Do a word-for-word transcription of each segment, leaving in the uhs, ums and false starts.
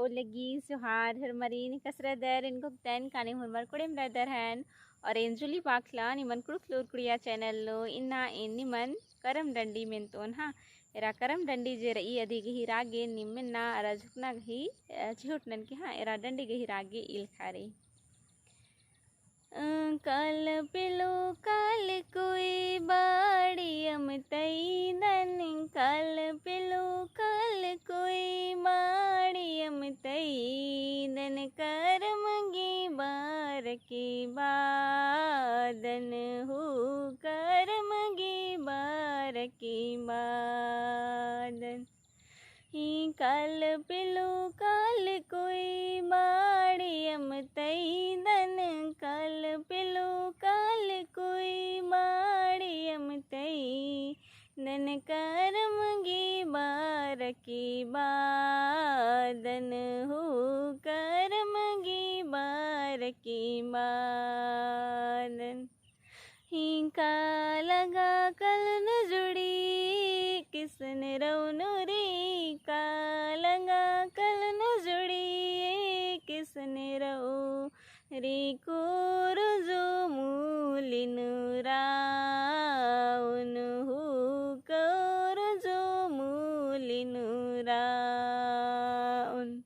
ओ लगी जोहार होरमारिन, एन कस रअदर, एन घोखदन कानी होरमर कोड़ेम रअदर हन। और एन जूली बाखला निमन कुँड़ुख़ लूर कुड़िया channel नू। इन्ना एन निमन करम डंडी मेन्तोन हाँ। एरा करम डंडी जे रई अदी गही रागे निम्न ना अरा झुकना गही, अ, चिहुट ननके हाँ, एरा डंडी गही रागे इलखा रई। अ, काल पेलो काल कोई बाड़ी अमतई दन, काल पेलो काल कोई बाड़ी अमतई दन, करम गे बार के बादन हो, करम गे बार के बादन। ही काल पेलो काल कोई बाड़ी अमतई दन, काल पेलो काल कोई बाड़ी अमतई दन, करम गे बार के बादन हो, करम गे बार के बादन। ही कालंगा कलन जुड़ी किसन रऊ नू रे, कालंगा कलन जुड़ी किसन रऊ रे, कोरजो मूली नू राउन हो, कोरजो मूली नू राउन।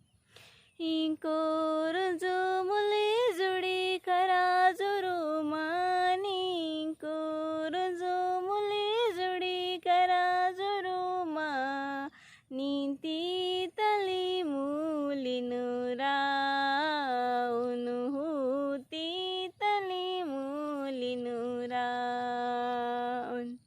ही कोरजो मूली जुड़ी खरा जुरू मानी, कोरजो मूली जुड़ी खरा जुरू मानी, तीतली मूली नू राउन हो, तीतली मूली नू राउन।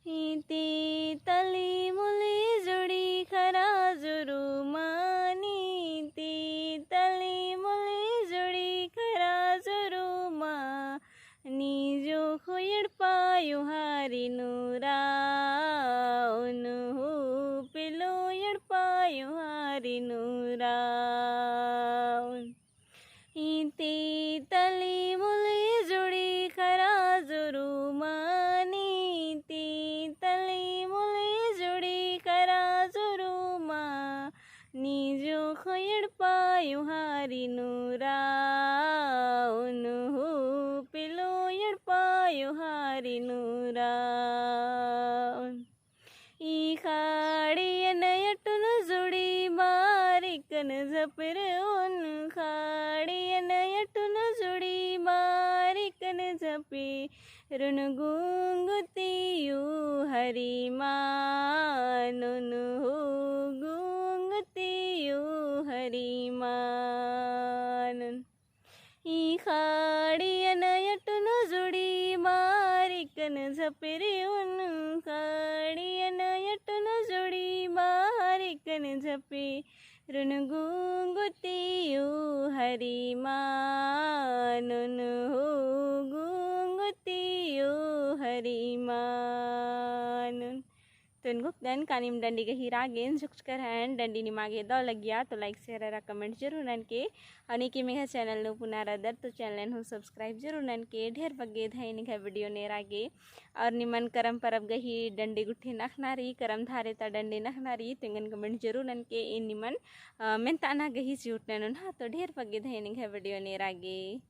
ही तीतली मूली जुड़ी खरा जुरू मानी, तीतली मूली जुड़ी खरा जुरू मानी, जो खोयड़ पायो हारी नू राउन हो, पेलो यड़ पायो हारी नू राउन। ही तीतली मूली जुड़ी खरा जुरू मानी, तीतली मूली जुड़ी खरा जुरू मानी, जो खोयड़ पायो हारी नू राउन हो, पेलो यड़ पायो हारी नू राउन। ई खाड़ियन यटुन जुड़ी बारिकन झपरउन, खाड़ियन यटुन जुड़ी बारिकन झपरउन, गुंगतियो हरी मानुन हो, गुंगतियो हरी मानुन। ई खाड़ियन यटुन जुड़ी बारिकन झपरउन, खाड़ियन यटुन जुड़ी बारिकन झपरउन, गुंगतियो हरी मानुन हो, गुंगतियो हरी मानुन। तो एन घोखदन कानी एम डंडी गही रागेन झुकचकर हन, डंडी निमा गे दव लगिया तो like, share अरा comment जरूर ननके। और नीकी एंग्है channel नू पुना रअदर तो channel हूँ subscribe जरूर ननके। ढेर बग्गे धैन एंग्है video नेरा गे। और निमन करम परब गही डंडी गुट्ठिन अख़ना रई, करम धारे ता डंडीन अख़ना रई, तो एंगन comment जरूर ननके। एन निमन, अ, मेन्ताना गही चिहुट ननोन हाँ। तो ढेर बग्गे धैन एंग्है video नेरा गे।